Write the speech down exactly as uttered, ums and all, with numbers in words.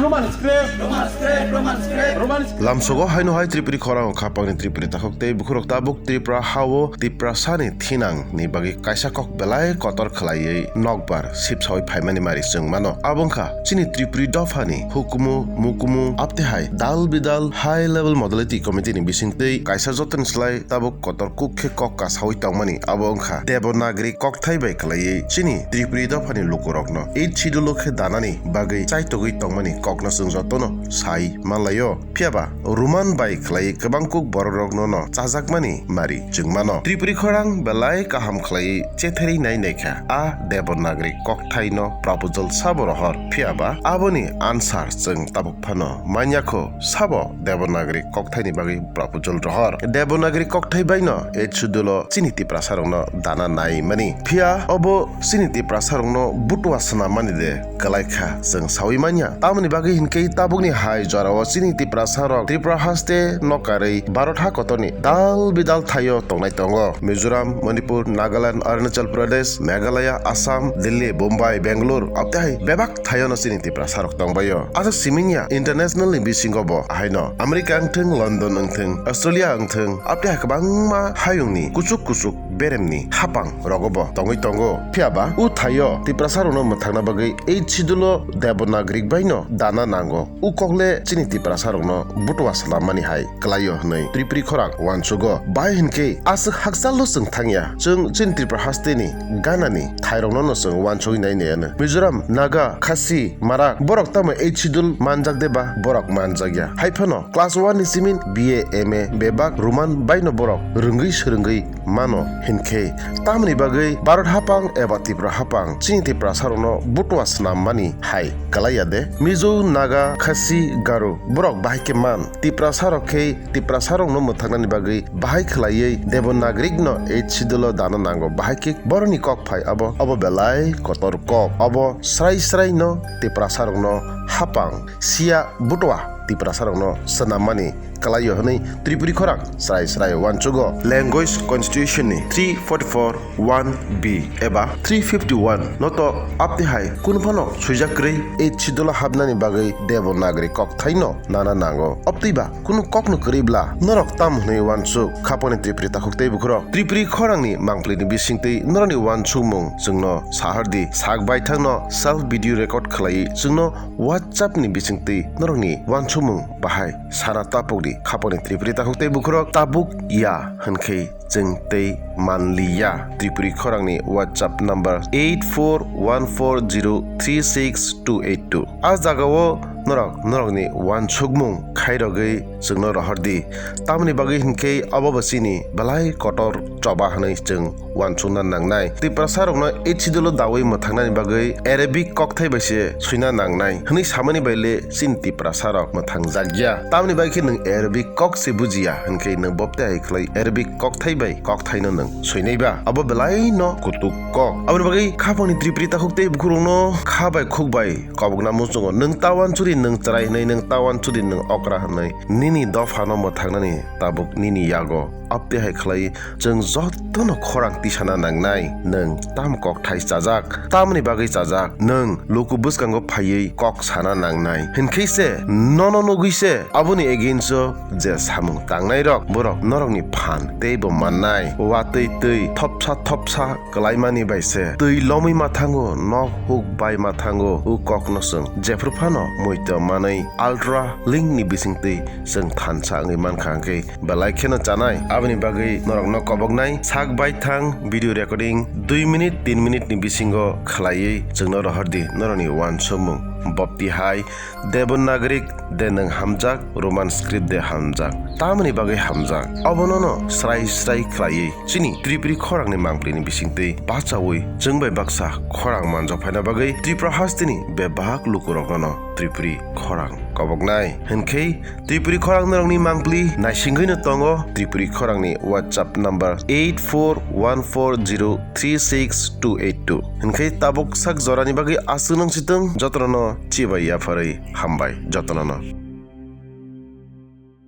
Roman script, Roman script, Roman script, Roman script. Lamsogo haino hai Tripuri khorang khapangni Tripuri takhuk tei bukhurok tabuk Tripura hao Tiprasani thinang ni bagwi kaisa kok belai kotor khlaiwi nokbar sipsawi phaimani mari chwng mano. Abo wngkha chini Tripuri dophani hukumu, mukumu, aptehai dal bidal high level modality committee ni bisingtwi kaisa jotoni slai tabuk kotor kuk khe kok kasawi tongmani, abo wngkha Devanagari kokthai bai khlaiwi chini Tripuri dophani lukurokno eighth schedule o khe danani bagwi chaitogwi tongmani kokno chwng jotono sai manlaio. Phiyaba Roman bai khlaiwi kwbang kuk borokrokno no chajakmani mari chwng mano. Tripuri khorang belai kaham khlaiwi chetherwi nai naikha a Devanagari kokthaino proposal sabo rohor. Phiyaba aboni answer chwng tabuk phano manya kho, sabo Devanagari kokthaini bagwi proposal rohor. Devanagari kokthai baino eighth schedule o chini Tiprasarokno dana nai mani. Phiya obo chini Tiprasarokno butua swnam mani de kwlai kha chwng sawi manya. Tamoni bagwi hinkhe tabukni hai jorao chini Tiprasarok Tripura haste nokarwi Bharat ha kotorni dal bidal thaio tongnai tongo. Mizoram, Manipur, Nagaland, Arunachal Pradesh, Meghalaya, Assam, Delhi, Bombay, Bangalore, aptehai bebak thaiono chini Tiprasarok tongbaio. Aswk siminya international ni bisingo bo ahaino America wngthwng, London wngthwng, Australia wngthwng, aptehai kwbangma hayungni kuchuk kuchuk beremni hapang rogo bo tongwi tongo. Phiyaba u thaio Tiprasarokno mwthangna bagwi eighth schedule o Devanagari baino dana nango. U kokle chini Tiprasarokno butua swlammani hai kwlaio hwnwi Tripuri khorang uansugo. Bai hinkhe aswk hakchalno chwng thangya. Chwng chini Tripura hasteni ganani thairokno no chwng uansugwi nai naiya no. Mizoram, Naga, Khasi, Marak borok tamo eighth schedule manjak de ba? Borok manjakya. Hai phano class one ni simin B A, M A bebak Roman baino borok rwngwi swrwngwi mano hinkhe tamoni bagwi Bharat hapang eba Tripura hapang chini Tiprasarokno butua swnammani hai kwlaiya de? Mizo, Naga, Khasi, Garo borok bahai khe man, Tiprasarok khe Tiprasarokno mwthangnani bagwi bahai khwlaiwi Devanagari no eighth schedule o dana nango, bahai khe borokni kok phai abo, abo belai kotor kok, abo srai srai no Tiprasarokno hapang siya butua Tiprasarokno swnammani kwlaio hwnwi Tripuri khorang srai srai uansugo. Language Constitution ni three forty-four one B eba three fifty-one no to apni hai kunu phano swijak kwrwi eighth schedule o hapnani bagwi Devanagari kokthaino nana nango. Aptwi ba kunu kokno kwrwi bla norok tam hwnwi uansuk khaponi Tripuri takhuk tei bukhurok. Tripuri khorangni mangpli ni bisingtwi norokni uansukmung chwngno sahar di, sak baithangno self video record khwlaiwi chwngno WhatsApp ni bisingtwi norokni uansukmung bahai sana tapuk di khaponi Tripuri takhuk tei bukhurok. Tabuk ya hwnkhe chwng tei manliya. Tripuri khorangni WhatsApp number eight four one four zero three six two eight two. A jagao norok norokni uansukmung khairogwi chwngno rohor di. Tamoni bagwi hinkhe obo bo chini belai kotor choba hwnwi chwng uansukna nangnai. Tiprasarokno eighth schedule o dawi mwthangnani bagwi Arabic kokthai bai se swina nangnai hwnwi samani bai le chini Tiprasarok mwthangjakya. Tamoni bai khe nwng Arabic kok se bujiya hinkhe nwng bopte hai khlai Arabic kokthai bai kokthaino nwng swinai ba? Abo belai no kutuk kok. Aboni bagwi khapangni Tripuri takhuk tei bukhurokno kha bai khuk bai kobokna muchungo. Nwng ta uansuri, nwng chwrai hwnwi, nwng ta uansuri, nwng okra hwnwi. Nini dophano mwthangnani tabuk nini yago. Aptwi hai khlai chwng jotono khorang tisana nangnai. Nwng tam kokthai chajak, tamoni bagwi chajak? Nwng luku bwskango phaiwi kok sana nangnai. Hinkhe se nono nugwi se aboni against o je samung tangnairok borok norokni phan teibo mannai. Watwi twi thopsa thopsa kwlaimani bai se twi lomwi ma thango, nok huk bai ma thango. U kokno chwng jephru phano muitu manwi ultra link ni bisingtwi chwng thansa wngwi mankha, hwnkhe belai kheno chanai. Aboni bagwi norokno koboknai sak baithang video recording dui minute tin minute ni bisingo khwlaiwi chwngno rohor di norokni uansukmung. Bopti hai Devanagari de nwng hamjak, Roman script de hamjak? Tamoni bagwi hamjak? Obono no srai srai khlaiwi chini Tripuri khorangni mangpli ni bisingtwi bachaui chwng bai baksa khorang manjak phaina bagwi Tripura hasteni bebak lukurokno no Tripuri khorang koboknai. Hinkhe Tripuri khorang norokni mangpli naisingwino tongo Tripuri khorangni WhatsApp number eight four one four zero three six two eight two. Hinkhe tabuk sak jorani bagwi aswk nang sitwng jotono no chibai yapharwi hambai jotono no.